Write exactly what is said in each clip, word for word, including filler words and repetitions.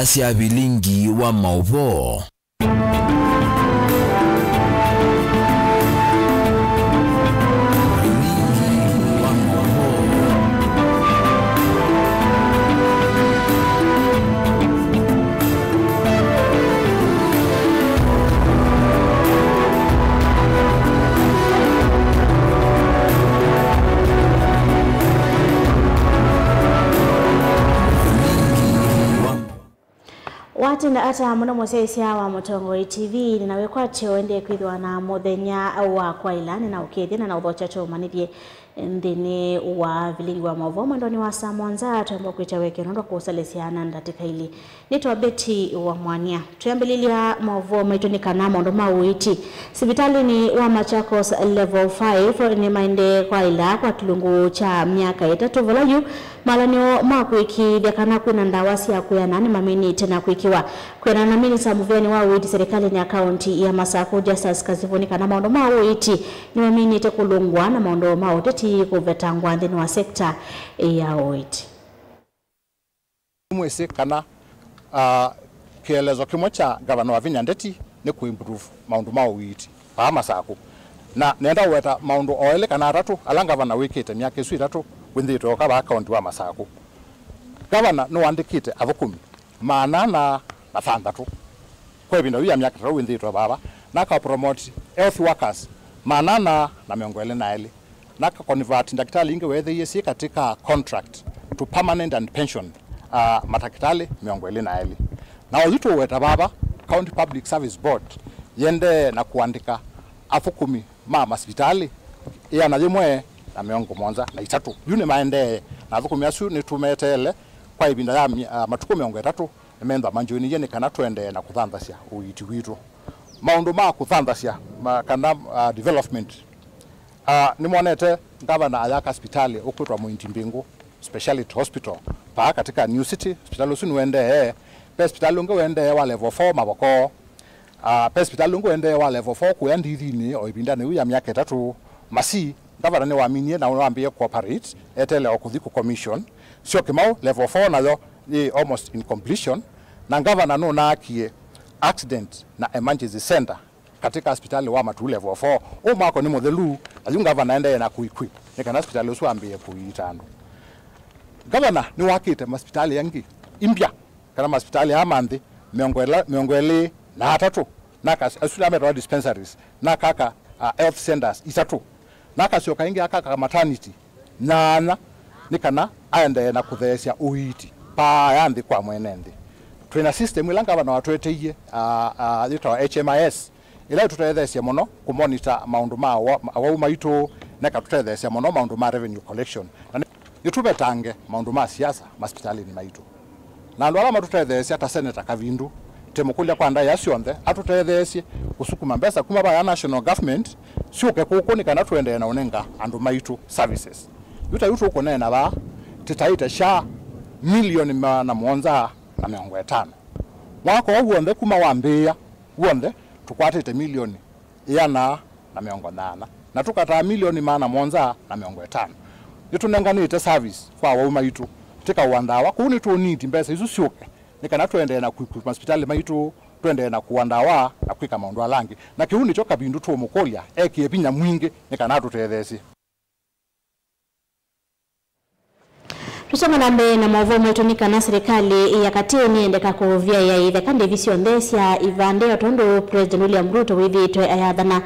Asya vilingi wa maũvoo. Watinda ata mũno mũsyaĩĩsya wa Mũtongoi T V, nĩ na wĩkwatyo ũendee kwĩthĩwa na mũthenya wa kwaĩla, nĩ na ũkethya na na ũthokya tũũmanyĩthye nthĩnĩ wa vilingi wa maũvoo mwendonĩ wa saa mũonza, twamba kwĩtya weke nũndũ wa kũũsalĩsya na ndatĩka ilĩ. Nĩtwa Betty wa Mwania. Twĩambĩlĩlya maũvoo maitũ nĩ kana maũndũ ma ũiiti. Sivitalĩnĩ wa Machakos Level five nĩmaendee kwaĩla kwa kĩlungu kya myaka ĩtatũ, vala yu malanĩo ma kũĩkĩĩthya kana kwĩna ndawa sya kwĩana nĩmaminĩte na kwĩkĩwa. Kwĩanana na minista mũvĩanĩ wa ũiiti silikalĩnĩ ya kaũnti ya Masakũ, Justus Kasivu, nĩ kana maũndũ ma ũiiti nĩmaminĩte kũlũngwa na maũndũ ma ũteti kũvetangwa nthĩnĩ wa sekta ya ũiiti. Mwĩsĩ kana, ah, kĩelezo kĩmwe kya ngavana Wavinya Ndeti nĩ kũ improve maũndũ ma ũiiti vaa Masakũ. Na nenda ũweta maũndũ o elĩ kana atatũ ala ngavana wĩkĩte myaka ĩsu ĩtatũ wĩnthĩĩtwe oka vaa kaũnti wa Masakũ. Ngavana nĩwandĩkĩte athũkũmi maana ana na thanthatũ kwa ĩvinda yu ya myaka ĩtatũ wĩnthĩĩtwe vava, na aka promote health workers maana ana na mĩongo ĩlĩ na elĩ. Na aka convert ndakĩtalĩ ingĩ weethĩie syĩ katika contract to permanent and pension, ah, matakĩtalĩ mĩongo ĩlĩ na elĩ. Na oyu tũweta vava, County Public Service Board yendee na kũandĩka athũkũmi ma masivitalĩ ĩana yĩmwe na mĩongo mũonza na itatũ. Yu nĩmaendee, na athũkũmi asu nĩtũmeteele kwa ĩvinda ya mi-, ah, matukũ mĩongo ĩtatũ, nĩmethwa manjoinĩie nĩ kana tũendee na kũthanthasya ũiiti witũ. Maũndũ ma kũthanthasya, ma, kana, ah, development, Ah, nĩmonete ngavana ayaka sipitalĩ ũkwĩtwa Mũindi Mbingũ Speciality Hospital paa katika New City. Sipitalĩ ũsu nĩwendee. Ve sipitalĩ ũngĩ wendee wa level four Mavoko. Ah, ve sipitalĩ ũngĩ wendee wa level four kũya Ndithinĩ o ĩvindanĩ yĩu ya myaka ĩtatũ. Masi, ngavana nĩwaminie na nĩwambĩĩe kũoperate, eteele o kũthi kũ commission. Syokimau level four nayo yĩ almost in completion. Na ngavana nũnaakie accident na emergency center katika hospitali wa Matuu level four. Ũũ mwako nĩ mũthelu, na yu ngavana endee na kũequip nĩ kana hospitali ũsu wambĩĩe kũiita andũ. Ngavana nĩwakĩte masipitali angĩ imbya, kana masipitali aa ma nthĩ mĩongo ĩla, mĩongo ĩlĩ na atatũ, na akas-, asu nĩmetawa dispensaries, na akaka, ah, health centers itatũ. Na akasyoka ĩngĩ akaka maternity nyanya nĩ kana aendee na kũtheesya ũiiti paa ya nthĩ kwa mwene nthĩ. Twĩ na system ĩla ngavana watweteie, ah, ah, yĩtawa H M I S, ĩla ĩtũtetheesye mũno kũmonita maũndũ ma awa-, awau maitũ, na ĩkatũtetheesya mũno maũndũ ma revenue collection. Na nĩ-, nĩtũvetange maũndũ ma siasa masipitalĩnĩ maitũ. Na andũ ala matũtetheesya ta Seneta Kavindu, tĩmũkũlya kwa ndaĩa syonthe atũtetheesye kũsukuma mbesa kuma vaya national government syũke kũkũ nĩ kana tũendee na ũnenga andũ maitũ services. Yu ta yu tũkũneena vaa, tĩtaĩte SHA milioni maana mũonza na mĩongo ĩtano. Mwaka ũũ w'onthe kuma wambĩĩa w'onthe tũkwatĩte milioni ĩana na mĩongo nyanya, na tũkataa milioni maana mũonza na mĩongo ĩtano. Nĩtũnenganĩte service kwa awau maitũ, tĩkaũa ndawa. Kũu nĩtũũniti mbesa isu syũke nĩ kana tũendee na kũequip masipitalĩ maitũ, tũendee na kũũa ndawa na kwĩka maũndũ ala angĩ. Na kĩu nĩkyo Kavindu tũũmũkũlya ekĩe vinya mwingĩ nĩ kana atũtetheesye. Tũsonga na mbee na maũvoo maitũ nĩ kana silikalĩ ya katĩ nĩyendeka kũvyaĩa itheka ndĩvi syonthe sya ivandĩ, o tondũ President William Ruto wĩthĩĩtwe ayathana.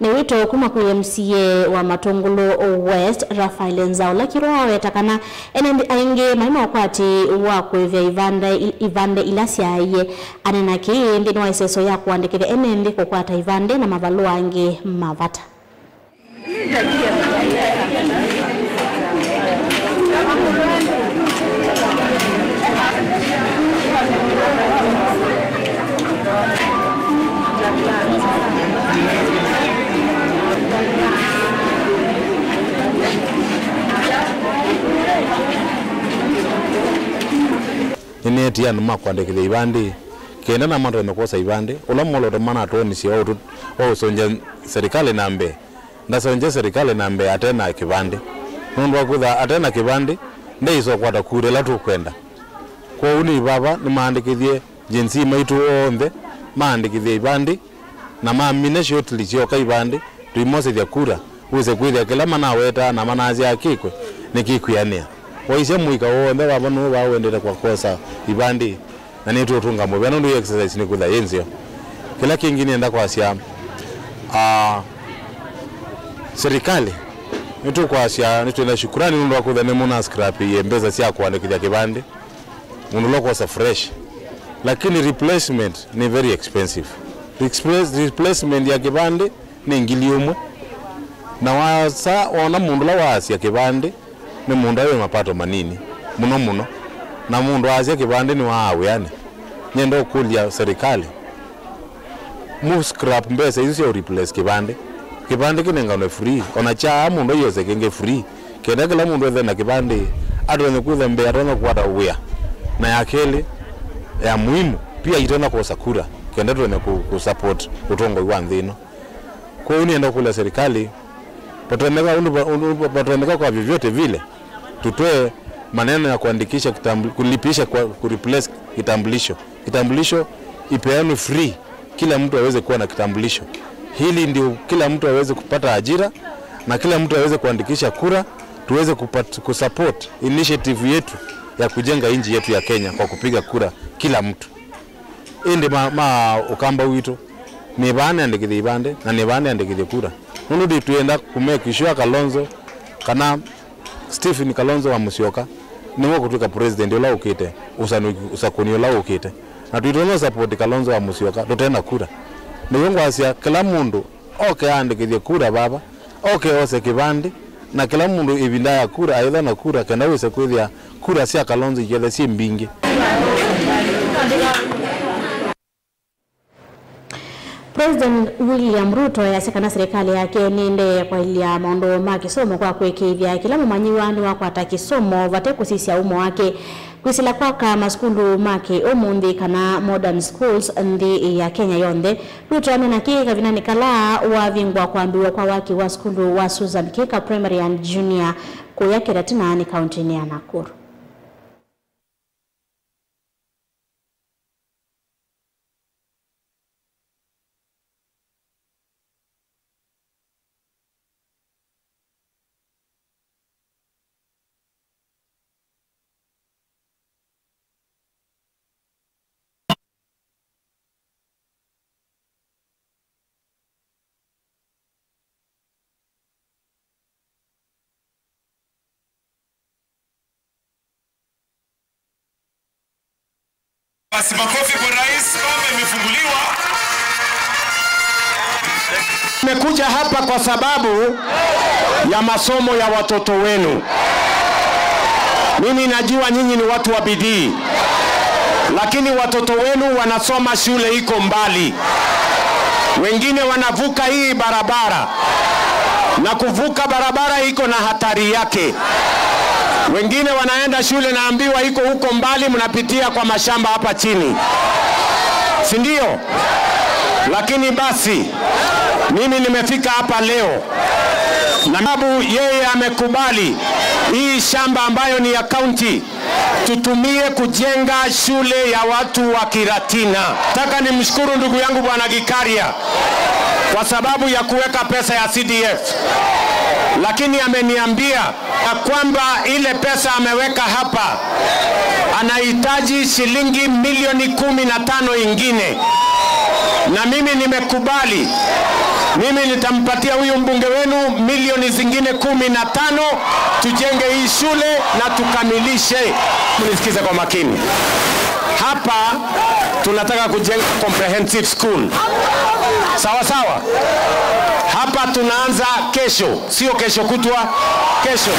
Nĩ wĩto kuma kwĩ M C A wa Matũngũlũ West, Raphael Nzaũla Kĩrũ, aweta kana ene nthĩ aingĩ mai na ũkwati wa kũĩvĩa ivandĩ, ivandĩ ila syaaie. Aneena kĩĩ nthĩnĩ wa ĩseso ya kũandĩkĩthya ene nthĩ kũkwata ivandĩ na mavalũa angĩ ma vata. Nĩneetie andũ ma kũandĩkĩthya ivandĩ kenda namatonye kwosa ivandĩ. Ũla mwolooto manatwonisye wa ũtũ-, wa ũsũngya serikali na mbee, ndasũngya serikali na mbee ate na kĩvandĩ. Nũndũ wa kwĩtha ate na kĩvandĩ, ndeĩsa ũkwata kura ĩla tũkwenda. Kwoou nĩ vava nĩmaandĩkĩthye Gen Z maitũ onthe maandĩkĩthye ivandĩ, na mamina shortly syoka ivandĩ, tũimosethya kura, wĩse kwĩthĩa kĩla manawetaa na manasyaa kĩkw'e nĩkĩkwĩanĩa. Waisya mũika w'onthe vava nũũ vaa wendete kwa kwosa ivandĩ, na nĩtũũtũnga mũvea nũndũ ĩ exercise nĩkwĩtha yĩ nzeo. Kĩla kĩngĩ nĩenda kwasya, ah, serikali, nĩtũkwasya nĩtwĩna shukurani nũndũ wa kwĩtha nĩmũna scrap iĩ mbesa sya kũandĩkĩthya kĩvandĩ. Mũndũ ũla ũkosa fresh. Lakini replacement nĩ very expensive. Replace-, replacement ya kĩvandĩ nĩ ngili ũmwe. Na wasa wona mũndũ ũla waasya kĩvandĩ nĩ mũndũ wĩ mapato manini mũno mũno. Na mũndũ aasya kĩvandĩ nĩ wa wĩanĩ. Nyenda ũkũlya serikali, mũ scrap mbesa isu sya replace kĩvandĩ. Kĩvandĩ kĩnenganwe free. Ona kyaa mũndũ aiose kĩngĩ free. Kenda kĩla mũndũ ethe na kĩvandĩ, atonye kwĩtha mbee, atonye kũkwata wĩa. Na ya kelĩ, ya muhimu, pia itonya kwosa kura, kenda twenye ku, ku support ũtongoi wa nthĩ ĩno. Kwoou nĩenda kũlya serikali, patonyeka ũndũ va, ũndũ va, patonyeka kwa vyovyote vile, tutoe maneno ya kuandikisha kitambu-, kulipisha kwa, kureplace kitambulisho. Kitambulisho ipeanwe free. Kila mtu aweze kuwa na kitambulisho. Hili ndio kila mtu aweze kupata ajira na kila mtu aweze kuandikisha kura, tuweze kupat-, kusupport initiative yetu ya kujenga nchi yetu ya Kenya kwa kupiga kura kila mtu. Ĩndĩ ma, ma Ũkamba witũ, nĩ vaa nĩandĩkĩthye ivandĩ na nĩ vaa nĩandĩkĩthye kura. Nũndũ ndĩ twĩenda ku make sure Kalonzo kana Stephen Kalonzo wa Musyoka nĩwe ũkũtwĩka president ũla ũkĩte, ũsanu-, ũsakũni ũla ũkĩte. Na tũitonya support Kalonzo wa Musyoka tũte na kura. Nĩw'o ngwasya kĩla mũndũ oke aandĩkĩthye kura vava, oke ose kĩvandĩ, na kĩla mũndũ ĩvinda ya kura aitha na kura kenda wĩse kwĩthĩa kura sya Kalonzo iketha syĩ mbingĩ. President William Ruto easya kana serikali yake nĩendee kwaĩlya maũndũ ma kĩsomo kwa kũĩkĩĩthya kĩla mũmanyĩw'a nĩwakwata kĩsomo vate kũsisya ũmo wake. Kwĩsĩla kwaka masukulu ma kĩ-ũmũnthĩ kana modern schools nthĩ ya Kenya yonthe, Ruto aneena kĩĩ kavindanĩ kala wavingwa kwambĩw'a kwa waki wa sukulu wa Susan Kika Primary and Junior kũya Kĩratinanĩ kaũntĩnĩ ya Nakuru. Basi makofi kwa rais, baba imefunguliwa. Nimekuja hapa kwa sababu ya masomo ya watoto wenu. Mimi najua nyinyi ni watu wa bidii, lakini watoto wenu wanasoma shule iko mbali. Wengine wanavuka hii barabara, na kuvuka barabara iko na hatari yake. Wengine wanaenda shule naambiwa iko huko mbali, mnapitia kwa mashamba hapa chini. Si ndio? Lakini basi, mimi nimefika hapa leo na sababu yeye amekubali hii shamba ambayo ni ya county tutumie kujenga shule ya watu wa Kiratina. Nataka nimshukuru ndugu yangu Bwana Gikaria kwa sababu ya kuweka pesa ya C D F, lakini ameniambia ya kwamba ile pesa ameweka hapa anahitaji shilingi milioni kumi na tano ingine, na mimi nimekubali. Mimi nitampatia huyu mbunge wenu milioni zingine kumi na tano, tujenge hii shule na tukamilishe. Mnisikize kwa makini. Hapa tunataka kujenga comprehensive school. Sawa sawa? Hapa tunaanza kesho, sio kesho kutwa, kesho.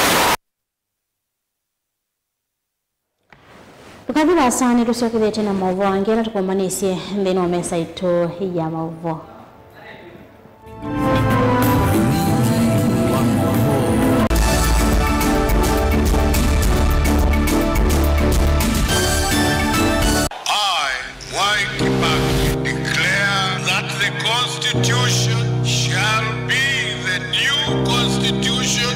Tũkathi vaasa, nĩtũsyokethĩtye na maũvoo angĩ ala tũkombanĩsye nthĩnĩ wa mesa itũ ya maũvoo. I, Mwai Kibaki, declare that the Constitution shall be the new Constitution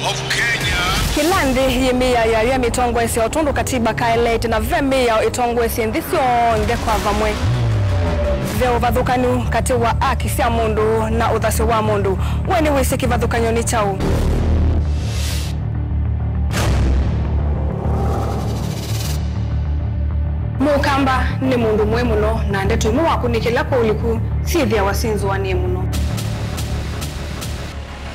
of Kenya. Kĩla nthĩ yĩ mĩao yayo ya mĩtongoesye o tondũ katiba kaeleete, na ve mĩao ĩtongoesye nthĩ syonthe kwa vamwe. Ve ũvathũkanu katĩ wa aki sya mũndũ na ũthasyo wa mũndũ. We nĩwĩsĩ kĩvathũkany'o nĩ kyaũ? Mũkamba nĩ mũndũ mũĩ mũno, na ndeto imwe wakũnĩkĩla kwa ũliku syĩthĩawa syĩ nzũanĩe mũno.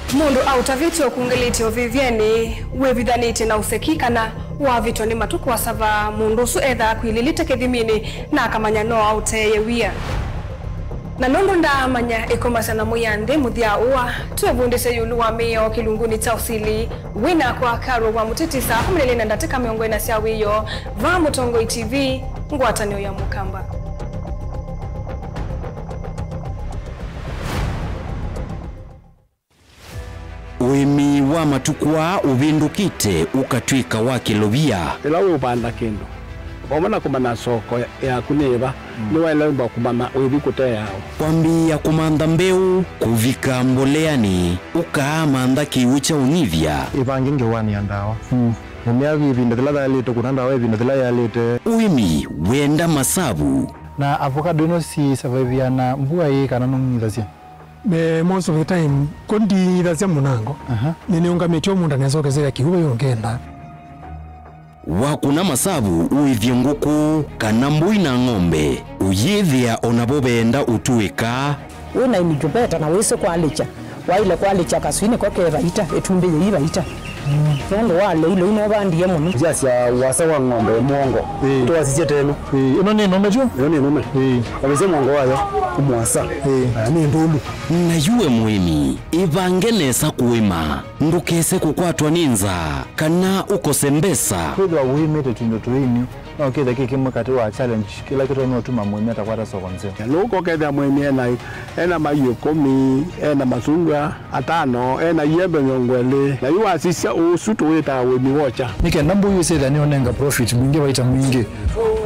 Mũndũ aũtavĩtye ũkungĩlĩtye ũvĩvyenĩ, wĩvithanĩtye na ũseki, kana wavĩtwa nĩ matukũ asava, mũndũ ũsu ethaa akwilĩlĩte kĩthiminĩ na akamanya no aũteeye wia. Na nũndũ ndaamanya ĩkomasya na mũya nthĩ mũthya ũa, twĩvundĩsye ĩũlũ wa mĩao kĩlungunĩ kya ũsili. Wĩ nakwa Carol wa Mũtĩtisa, ũmĩlĩlye na ndatĩka mĩongo ĩna sya wĩoo, vaa Mũtongoi T V, ngwatanĩo ya Mũkamba. Ũĩmi wa matukũ aa ũvĩndũkĩte ũkatw'ĩka wa kĩlovia. Ĩla wĩũvanda kĩndũ, vamwe na kũmanya soko yaku nĩ ĩva, nĩwaĩle wĩmba kũmanya ũithi kũteawa. Kwambĩĩa kũmantha mbeũ, kũvika mboleanĩ, ũkaamantha kĩw'ũ kya ũnyivya. Ĩvange ngewanĩa ndawa. Mũmĩa ĩvinda yĩla yaĩlĩte, kũna ndawa ĩvinda yĩla yaĩlĩte. Ũĩmi wenda masavu. Na avocado ĩno si survive na mbua ĩĩ kana nũng'ithasya? Eh, most of the time, ko ndiithasya mũnango. Aha. Nĩnĩũngamĩtye o mũũnda nesa ũkesĩla kĩw'ũ ve ũngenda. Wakũna masavu ũĩthye ngũkũ kana mbũi na ng'ombe, ũyĩthĩa o navo veenda ũtũĩka. Wĩ na incubator na wĩsĩ kwalĩkya, waĩle kwalĩkya kaswĩ nĩko ke vaita, ĩtumbĩ yĩi vaita. Nũndũ wa lĩu, lĩu nũvandie mũno. Nzĩa sya ũasa wa ng'ombe mũongo, ĩĩ, tũwasisye tenu. Ĩĩ, ĩno nĩ nũme tyo? Ĩno nĩ nũme. Ĩĩ. Wavĩsya mũongo wayo, ũmũasa. Ĩĩ. Na nĩ ndũlu. Na yu we mũĩmi, ĩvange nesa kũĩma. Ndũkese kũkwatwa nĩ nzaa, kana ũkose mbesa. Kwĩthĩwa wĩmĩte tũindo tũini, no kĩthe kĩ kĩmwe katĩ wa challenge kĩla kĩtonya ũtuma mũĩmi atakwata soko nzeo. Nũkokethĩa mũĩmi ena, ena maiũ ĩkũmi, ena masungwa atano, ena iembe mĩongo ĩlĩ, na yu wasisya ũsu tũwĩtaa ũĩmi wokya. Nĩ kenda mbũi ĩsĩthĩa nĩũnenga profit mwingĩ, vaita mwingĩ,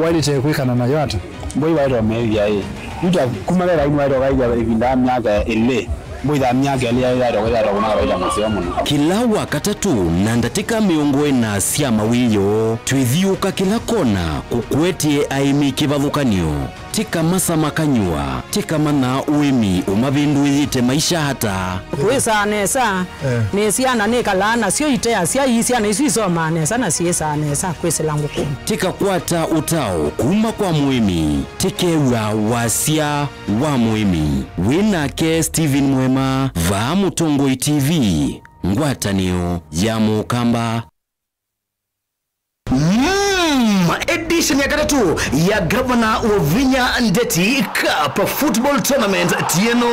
waĩlĩte kwĩkana nayo ata? Mbũi waĩtwa meethĩa ĩ, yuta kuma ve vaini waĩtwa kaithya ĩvinda ya myaka ĩlĩ, mbũi ya myaka ĩlĩ yaĩtwa kwĩthĩa kũna vaita mũseo mũno. Kĩla Wakatatũ na ndatĩka mĩongo ĩna sya mawĩoo, twĩthiũũka kĩla kona kũkũetye aĩmi kĩvathũkany'o. Tĩkamasama kanyũa, tĩkamanya ũĩmi ũmavĩndũĩĩte maisha ata. Kwĩsaa nesa, eh, nĩ syana nĩkalaa nasyo iteasya, ii syana isu isomaa nesa na syĩsaa nesa kwĩsĩla ngũkũnĩ. Tĩkakwata ũtao kuma kwa mũĩmi, tĩkew'a wasya wa mũĩmi. Wĩ nake Stephen Mwema, vaa Mũtongoi T V, ngwatanĩo ya Mũkamba. Mm, edition ya katatũ ya Gavana Wavinya Ndeti Cup Football Tournament tieno.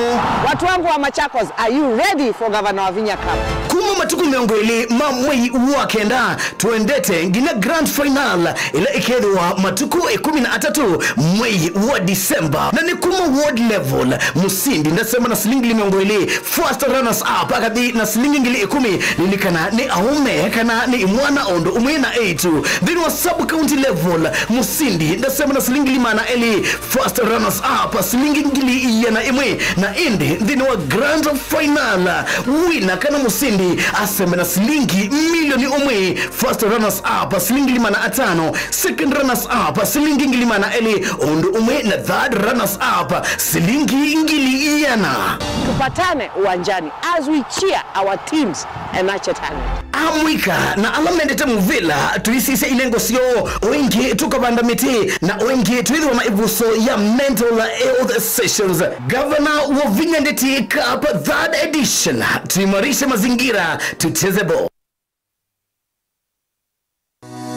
Watu wangu wa Machakos, are you ready for Gavana Wavinya Cup? Kuma matukũ mĩongo ĩlĩ ma mwei wa kenda, twendete nginya grand final, ĩla ĩkethĩwa matukũ ĩkũmi na atatũ mwei wa December. Na nĩ kuma ward level, mũsindi ndasema na silingi mĩongo ĩlĩ, first runners up akathi na silingi ngili ĩkũmi. Lilikana nĩ aũme kana nĩ imwana o ũndũ ũmwe na eĩtu. Nthĩnĩ wa sub county level, mũsindi ndasema na silingi ngili maana elĩ, first runners up silingi ngili iana ĩmwe, na ĩndĩ nthĩnĩ wa grand final, wina kana mũsindi asembe na silingi milioni ũmwe, first runners up silingi ngili maana atano, second runners up silingi ngili maana elĩ, o ũndũ ũmwe na third runners up silingi ngili iana. Tupatane uwanjani as we cheer our teams and nurture talent. Amũika na ala mendete mũvĩla, tũisisya inengo syoo, o ĩngĩ tũkavanda mĩtĩ, na o ĩngĩ twĩthĩwa na ĩvuso ya mental health sessions. Gavana Wavinya Ndeti Cup third edition, tuimarishe mazingira, tucheze ball.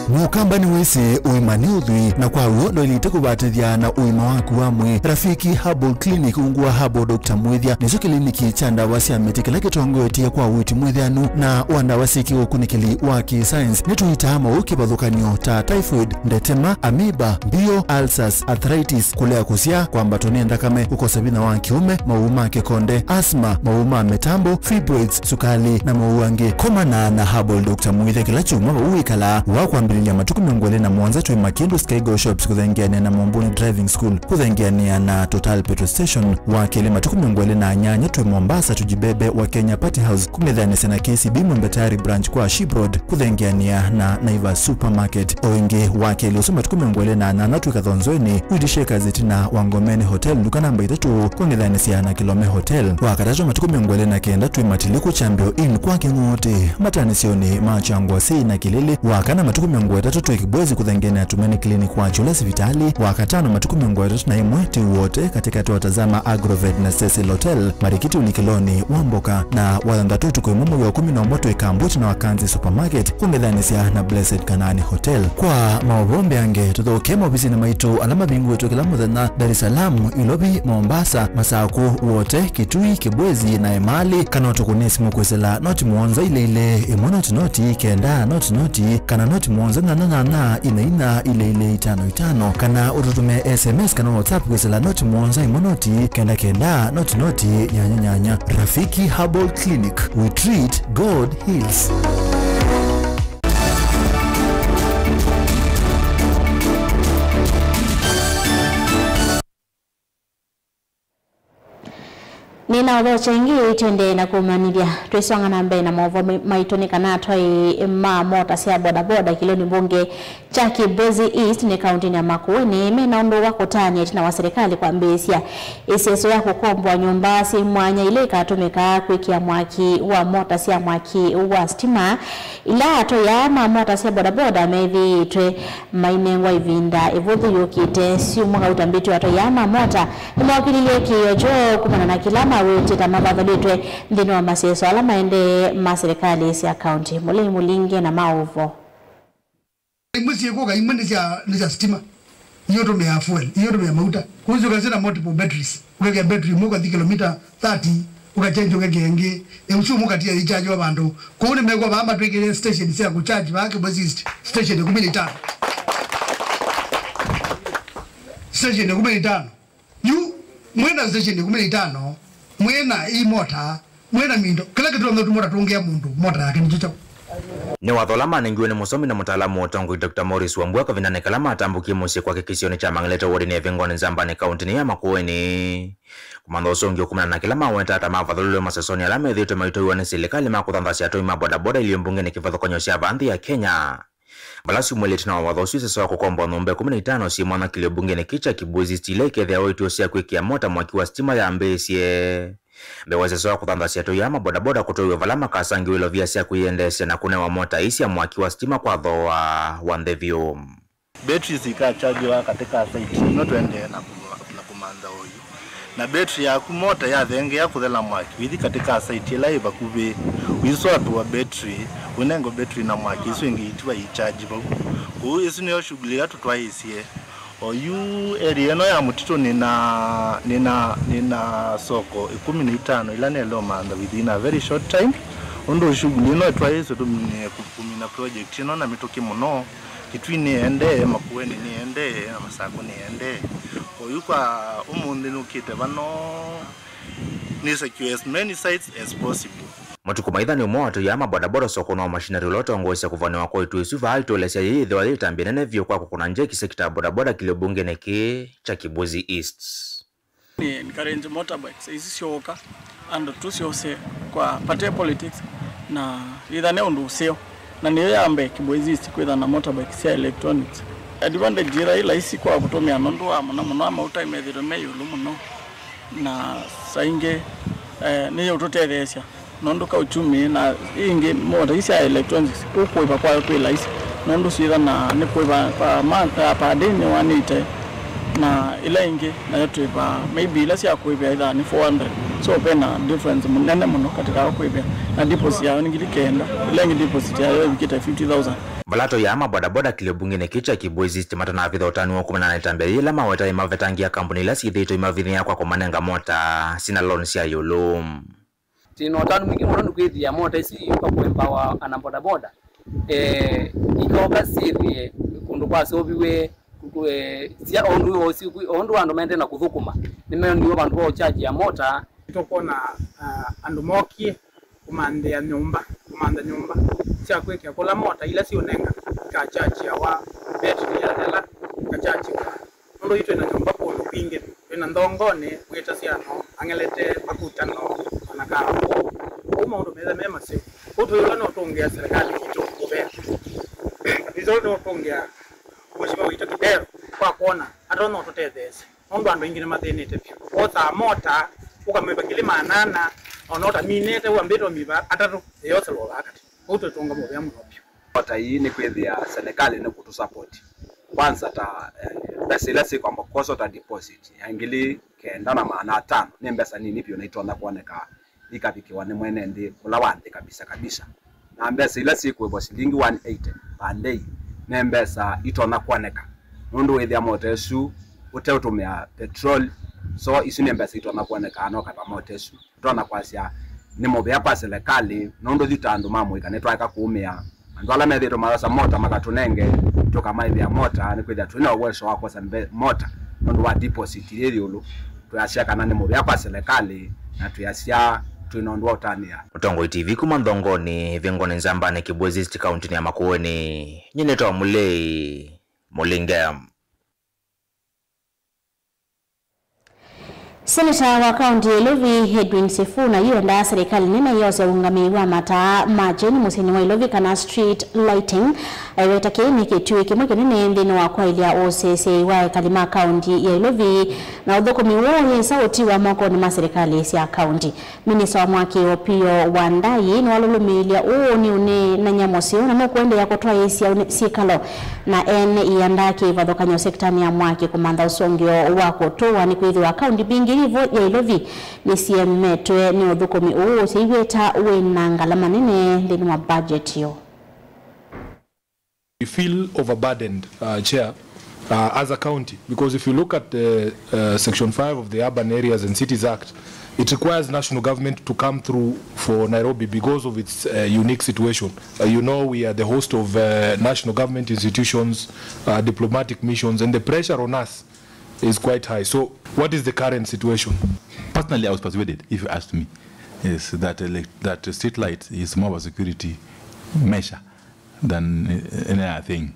Mũkamba nĩwĩsĩ ũima nĩ ũthwii, na kwa w'o ndwaĩlĩte kũvatĩthya na ũima waku wa mwĩĩ. Rafiki Herbal Clinic ungu wa Herbal Doctor Mwĩthya nĩkyo kĩliniki kya ndawa sya mĩtĩ kĩla kĩtongoetye kwa ũiiti mwĩthĩanu na wa ndawa syĩ kĩũkunĩkĩli wa kĩ-science. Nĩtũitaa maũũ kĩvathũkany'o ta typhoid, ndetema, amoeba, mbio, ulcers, arthritis, kũlea kũsyaa, kwambatwa nĩ nthakame, kũkosa vinya wa kĩũme, maũũ ma kĩkonde, asthma, maũũ ma mĩtambo, fibroids, sukali, na maũũ angĩ. Komana na Herbal Doctor Mwĩthya kĩla kyumwa vau wĩkalaa wa kwambĩlĩlya Ya matukũ mĩongo ĩlĩ na mũonza twĩ Makindu Skygo Shops kũthengeanĩa na Mombuni Driving School kũthengeanĩa na Total Petrol Station. Wa kelĩ matukũ mĩongo ĩlĩ na nyanya twĩ Mombasa Tujibebe wa Kenya Party House kũng'ethanĩsya na K C B Mwembe Tayari Branch kwa Ship Road kũthengeanĩa na Naivas Supermarket. O ĩngĩ wa kelĩ ũsu matukũ mĩongo ĩlĩ na nyanya twĩ Kathonzweni Widi Shakers ĩtina wa Ngomeni Hotel nduka namba itatũ kũng'ethanĩsya na Kilome Hotel. Wa katatũ matukũ mĩongo ĩlĩ na kenda twĩ Matiliku Chambio Inn kwa Kĩng'ũtĩ. Matanĩsyonĩ ma Kyangwasi na Kĩlĩlĩ. Wa kana matukũ mĩongo ĩtatũ twĩ Kibwezi kũthengeanĩa na Tumaini Clinic wa Kyũla sivitalĩ. Wa katano matukũ mĩongo ĩtatũ na ĩmwe twĩ Wote katĩkatĩ wa Tazama Agrovet na Cecil Hotel marikiti ũlikĩlonĩ wa mboka. Na wa thanthatũ ũtukũ ĩmwe mwei wa kũmi na ũmwe twĩ Kambuti na Wakanzi Supermarket kũng'ethanĩsya na Blessed Kanaani Hotel. Kwa maũvoo mbeange tũthũke maovisinĩ maitũ ala mavingũĩtwe kĩla mũthenya Dar es Salaam, Ilovi, Mombasa, Masaku, Wote, Kitui, Kibwezi na Emali, kana ũtũkũnĩe simũ kwĩsĩla noti mũonza ilĩ ilĩ ĩmwe noti noti kenda noti noti kana noti mũonza nyanya nyanya ina ina ilĩ ilĩ itano itano, kana ũtũtũmĩe S M S kana WhatsApp kwĩsĩla noti mũonza ĩmwe noti kenda kenda noti noti nyanya nyanya. Rafiki Herbal Clinic, we treat, God heals. Nĩnaũthokya ĩngĩ, twendee na kũmanyĩthya. Twĩsonga na mbee na maũvoo ma-, maitũ nĩ kana atwai ma mota sya bodaboda kĩlĩonĩ mbunge kya Kibwezi East nĩ kaũntĩnĩ ya Makueni mena ũndũ wa kũtanĩa ĩtina wa serikali kwambĩĩsya ĩseso ya kũkomboa nyũmba syĩ mwanya ila ikatũmĩkaa kwĩkĩa mwaki wa mota sya mwaki wa sitima, ila atwai aa ma mota sya bodaboda methĩĩtwe mainengwa ĩvinda ĩvũthũ yũkĩte. Syumwa kauta mbĩtĩ wa atwai aa ma mota nĩmookĩlilye kĩĩo kyoo kumana na kĩla mawĩtĩe ta mavathũlĩtwe nthĩnĩ wa maseso ala maendee ma serikali sya kaũntĩ. Mũlei Mũlinge na maũvoo. Imwe syĩkũka, imwe nĩ sya, nĩ sya sitima. Iyo ũtũmĩaa fuel, iyo ũtũmĩaa mauta. Kwoou syũka syĩna multiple batteries. Ũkekĩa battery ĩmwe ũkathi kilomita thirty, ũkachenji ũkekĩa ĩngĩ. Ĩũsu ũmwe ũkatia ĩichajiwa vandũ. Kwoou nĩmekw'a vaa matwĩkĩĩe station sya kũcharge vaa Kibwezi East. Station ĩkũmi na itano. Station ĩkũmi na itano. Yu, mwĩna station ĩkũmi na itano, mwĩna ii mota, mwĩna mindo, kĩla kĩtonya ũtuma ũtatũngĩa mũndũ mota yake nĩkyo kyaũ? Nĩ watho ũla manengiwe nĩ mũsomi na mũtaalamu wa ũtongoi Doctor Morris Wambua kavindanĩ kala matambũkie mũsyĩ kwake kĩsionĩ kya Mang'elete wodinĩ ya Ĩvĩngoni Nzambani kaũntĩnĩ ya Makueni. Kũmantha ũsũngĩo kumana na kĩla maweta ta mavathũlũlwe masesonĩ ala methĩĩtwe maitũiwa nĩ silikalĩ ma kũthanthasya atũi ma bodaboda ilio mbungenĩ kĩvathũkany'o sya vaa nthĩ ya Kenya. Vala syumwĩlĩte na watho ũsu, ĩseso wa kũkomboa nyũmba ĩkũmi na itano syĩ mwanya kĩlĩo mbungenĩ kĩĩ kya Kibwezi East ila ikeethĩawa ituo sya kwĩkĩa mota mwaki wa sitima yambĩĩsye. Mbee wa ĩseso wa kũthanthasya atũi aa ma bodaboda kũtwaĩwa vala makasangĩwa ilovia sya kwĩyendeesya na kũnewa mota ii sya mwaki wa sitima kwa thooa wa nthĩ vyũ. Batteries ikachargiwa katĩ ka site ĩno tũendee na kũma-, na kũmantha oyu. Na battery yaku mota yathengea kũthela mwaki, wĩthi katĩ ka site ĩla yĩ vakuvĩ, ũiswatũa battery, ũnengo battery na mwaki, isu ingĩ itiwa icharge vau. Kwoou ĩsu nĩyo shughuli ĩla tũtwaĩĩsye. Oyu area ĩno ya mũtitũ nĩna, nĩna, nĩna soko ĩkũmi na itano ila nĩelewa mantha within a very short time. Ũndũ shughuli ĩno ĩtwaĩĩswe tũmine kũ-, kũmina project ĩno na mĩtũkĩ mũno. Kitui nĩendee, Makueni nĩendee, na Masaku nĩendee. Oyu kwa ũmũnthĩ nũkĩte vano nĩ secure as many sites as possible. Matukũ maitha nĩ ũmwe wa atũi aa ma bodaboda sokonĩ wa machinery ũla ũtongoesya kũvanĩwa kwa ituo isu vaa itũlesya yĩĩ yĩthĩwa yĩ ĩtambya ĩnene vyũ kwa kũkũna njeki sekita ya bodaboda kĩlĩo mbungenĩ kĩĩ kya Kibwezi East. Nĩ encourage motorbikes isu syooka andũ tũsyose kwa party politics na yĩthane ũndũ ũseo. Na nĩyo ya mbee Kibwezi East kwĩtha na motorbikes sya electronics. Advantage ĩla ĩ laisi kwa kũtũmĩa nũndũ wa mũno mũno mauta methĩtwe me ĩũlũ mũno. Na saa ingĩ, eh, nĩyo ũtũtetheesya. Nũndũ ka uchumi na ĩngĩ mota ii sya electronics, ũkũĩva kwayo twĩ laisi. Nũndũ syĩtha na nĩ kũĩva pa month, ah, per day nĩwanĩte, na ĩla ĩngĩ nayo twĩva maybe ila sya kũĩvĩa ĩthaa nĩ four hundred. So vena difference mũnene mũno katĩ kao kũĩvĩa na deposit yayo nĩ ngili kenda, ĩla ĩngĩ deposit yayo ĩvikĩte fifty thousand. Vala atũi aa ma bodaboda kĩlĩo mbungenĩ kĩĩ kya Kibwezi East matanavitha ũtanu wa kumana na ĩtambya yĩĩ ĩla maweta ĩmavetangĩa kambuni ila syĩthĩĩtwe ĩmavinyĩĩa kwa kũmanenga mota syĩna loan sya ĩũlũ. Twĩ na ũtanu mwingĩ mũno nĩ kwĩthĩa mota isu iũka kũempower ana bodaboda, eh, ikoka syĩthĩe kũndũ kwaseũviw'e, kũ-, eh, sya o ũndũ, o ũndũ andũ maendee na kũthũkũma, nĩmeoniwe vandũ va ũkyajia mota. Tũkwona, ah, andũ mokie kũmanthĩa nyũmba, kũmantha nyũmba sya kwĩkĩa kũla mota ila siũnengana. Kakyakyiawa mbetri ya lela, kakyakyiwa. Nũndũ yu twĩ na nyũmba kũndũ kwingĩ, twĩ na nthongonĩ, wĩta syano, ang'elete, makutano, o na kaa. Kwoou maũndũ metha me maseo. Kwoou twĩw'a no tũngĩa serikali itũ mũvea. Vizuri no tũngĩa Mheshimiwa witũ Kidero kwa kwona atonya ũtũtetheesya. Nũndũ andũ aingĩ nĩmathĩnĩte vyũ. Wosaa mota, ũkamĩva ngili maana ana, o na ũtaminĩte, wambĩte ũmiva atatũ, ĩyoselwa vaa katĩ. Kwoou twĩtũnga mũvea mũno vyũ. Mota ii nĩ kwĩthĩa serikali nĩ kũtũsapoti. Kwanza ta, eh, mbesa ila syĩkwamba kwosa ta deposit ya ngili kenda na maana atano, nĩ mbesa nini vyũ na itonya kwoneka ikavikĩwa nĩ mwene nthĩ ũla wa nthĩ kabisa kabisa. Na mbesa ila syĩkũĩvwa silingi one eighty per day nĩ mbesa itonya kwoneka, nũndũ wĩthĩa mota ĩsu ũteũtũmĩa petrol, so isu nĩ mbesa itonya kwoneka no kata mota ĩsu. Tũtonya kwasya nĩ mũvea kwa selekalĩ, nũndũ yu ta andũ ma mũika nĩtwaeka kũũmĩa. Andũ ala methĩĩtwe mayosa mota makatũnenge, tũkamaĩvĩa mota, nĩkwĩthĩa twĩ na ũweso wa kwosa mbe-, mota nũndũ wa deposit yĩ ĩũlũ. Twĩasya kana nĩ mũvea kwa selekalĩ, na twĩasya twĩ na ũndũ wa ũtanĩa. Mũtongoi T V kuma Nthongoni, ĩvĩngũnĩ Nzambanĩ, Kibwezi East, kaũntĩnĩ ya Makueni, nyie nĩtawa Mũlei Mũlinge. Seneta wa kaũntĩ ya Ilovi, Edwin Sifuna, yu endaa serikali nene yose ũũngamĩi wa mataa ma kyeni mũsyĩnĩ wa Ilovi, kana street lighting, aiweta kĩĩ nĩ kĩtuĩ kĩmwe kĩnene nthĩnĩ wa kwaĩlya ũseseei wa ekali ma kaũntĩ ya Ilovi, na ũthũkũmi ũũ yĩsa ũtiwa mokonĩ ma serikali sya kaũntĩ. Minista wa mwaki Opiyo Wandayi nĩwalũlũmĩĩlya ũũ nĩ ũneenany'a mũseo na nũkũendeea kũtwaĩĩsya ũne-, syĩkalo na ene ianda kĩvathũkany'o sektanĩ ya mwaki kũmantha ũsũngĩo wa kũtũwa, nĩkwĩthĩwa kaũntĩ mbingĩ yĩ vo ya Ilovi nĩsiemetwe nĩ ũthũkũmi ũũ ũsyaĩw'ĩte wĩ na ngalama nene nthĩnĩ wa budget yoo. We feel overburdened, uh, Chair, uh, as a county, because if you look at the, uh, Section five of the Urban Areas and Cities Act, it requires national government to come through for Nairobi because of its, uh, unique situation. Uh, you know, we are the host of, uh, national government institutions, uh, diplomatic missions, and the pressure on us is quite high. So, what is the current situation? Personally, I was persuaded, if you asked me, is that elec-, that street light is more of a security measure than, uh, any other thing,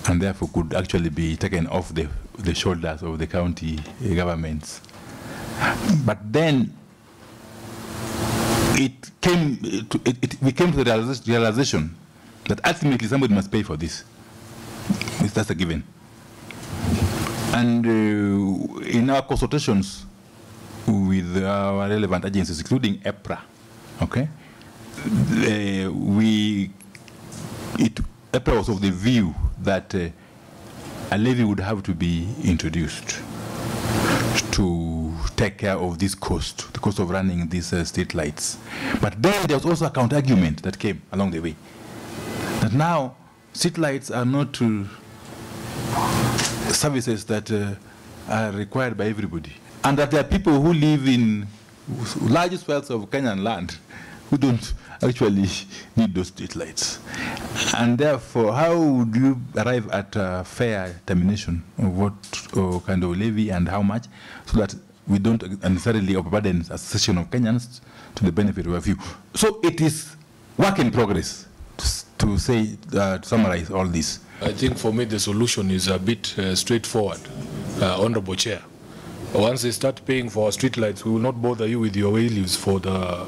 and therefore could actually be taken off the, the shoulders of the county governments. But then it came to, it, it, we came to the realization, realization that ultimately somebody must pay for this. It's, that's a given. And, uh, in our consultations with our relevant agencies, including EPRA, okay, uh, we, it, EPRA was of the view that, uh, a levy would have to be introduced to take care of this cost, the cost of running these, uh, street lights. But then there was also a counter argument that came along the way, that now street lights are not, uh, services that, uh, are required by everybody, and that there are people who live in large swathes of Kenyan land who don't actually need those street lights. And therefore, how would you arrive at a fair determination of what, uh, kind of levy and how much, so that we don't unnecessarily overburden a section of Kenyans to the benefit of a few? So it is work in progress, to s-, to say, uh, to summarize all this. I think for me the solution is a bit, uh, straightforward, uh, Honorable Chair. Once they start paying for our street lights, we will not bother you with your wailings for the,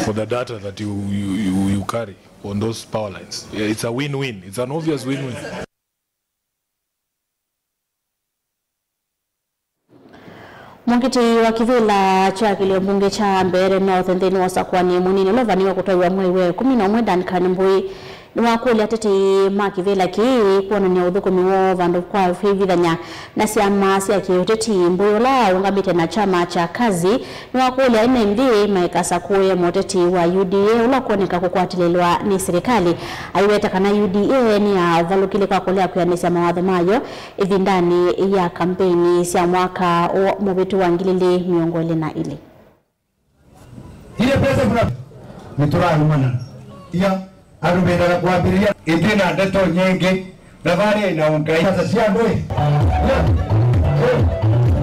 for the data that you, you, you, you carry on those power lines. Yeah, it's a win-win. It's an obvious win-win. Mũkitĩi wa kĩvĩla kya kĩlio mbunge kya Mbeere North nthĩnĩ wa ũsakũani mũnini ũla ũvanĩwe kũtwaiwa mwei wa ĩkũmi na ũmwe, Duncan Mbui, nĩwakũlya atetei ma kĩvĩla kĩĩ kwonany'a ũthũkũmi woo vandũ kwa kwĩvithany'a na syama sya kĩũteti. Mbui, ũla ũngamĩte na kyama kya Kazi, nĩwakũlya ene nthĩ maikasakũe mũteti wa U D A ũla ũkwoneka kũkwatĩlĩlwa nĩ silikalĩ. Aiweta kana U D A nĩyavalũkile kwa kũlea kwĩanĩsya mawatho mayo ĩvindanĩ ya kambeini sya mwaka ũũ mũvĩtu wa ngili ilĩ mĩongo ĩlĩ na ilĩ. Ile pesa kuna nĩtũrarumana. Ia, andũ mendaga kwambĩrĩria ĩndĩ na ndeto nyingĩ, thabarĩ ĩna ũngai. Sasa si andũ ĩ. Ia, ĩ,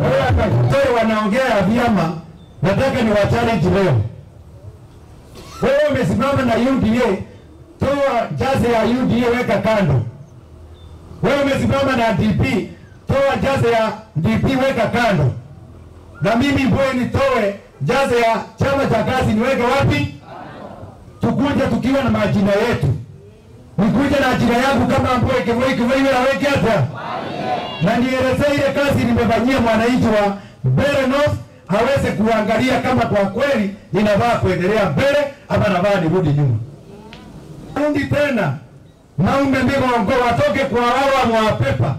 ĩ, aka, wewe wanaongea ya vyama, nataka ni wa challenge leo. Wewe umesimama na U D A, toa jersey ya U D A, weka kando. Wewe umesimama na D P, toa jersey ya D P, weka kando. Na mimi Mbwe nitoe jersey ya chama cha kazi, niweke wapi? Tukuje tukiwa na majina yetu. Nikuje na jina yangu kama Mbwe Kivoi, Kivoi wĩra wĩke atĩa? Na nielezee ile kazi nimefanyia mwananchi wa Mbeere North, aweze kuangalia kama kwa kweli ninafaa kuendelea mbele ama nafaa nirudi nyuma. Rudi tena, maume migongo watoke kwa hawa mwa pepa.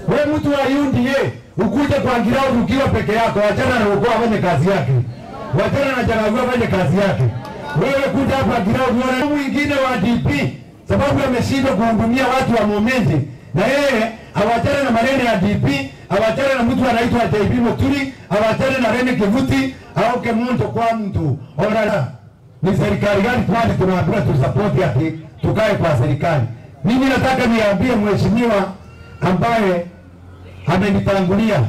We mtu wa U D A, ukuje kwa ground ukiwa peke yako, wachana na Ruku afanye kazi yake. Wachana na Jaragu afanye kazi yake. Wewe kuja hapa ground, uone mwingine wa D P, sababu ameshindwa kuhudumia watu wa Momenje. Na yeye awachane na maneno ya D P, awachane na mtu anaitwa J B Muturi, awachane na Rene Kivuti, aoke mtu kwa mtu. Ora, ni serikali gani kwani tunaambiwa tusapoti ati tukae kwa serikali? Mimi nataka niambie mheshimiwa ambaye amenitangulia,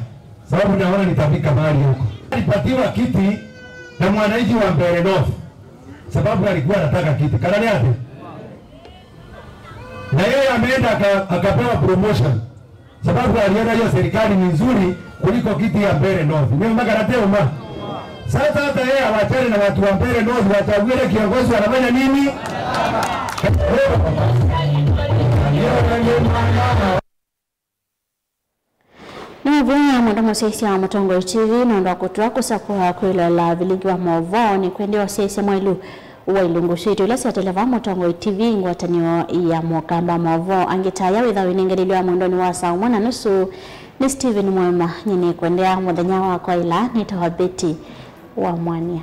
sababu naona nitafika mahali huko. Alipatiwa kiti na mwananchi wa Mbeere North, sababu alikuwa anataka kiti. Kana nĩ atĩ? Na yeye ameenda aka-, akapewa promotion, sababu aliona hiyo serikali ni nzuri kuliko kiti ya Mbeere North. Nĩ ũma kana ti ũma? Sasa hata yeye awachane na watu wa Mbeere North, wachague ile kiongozi wanafanya nini? Nĩ mũvea mũndũ mũsyaisya wa Mũtongoi T V nũndũ wa kũtw'a kũsakũa kwĩloela vilingi wa maũvoo. Nĩ kwendea ũsyaisya mwaĩlu wa ilungu syitũ ila syateleva Mũtongoi T V, ngwatanĩo ya mokamba wa maũvoo angĩ ta aya wĩthawa wĩnengelelw'a mwendonĩ wa saa ũmwe na nusu nĩ Stephen Mwema. Nyie nĩ kwendea mũthenya wakwa ĩla nĩtawa Betty wa Mwania.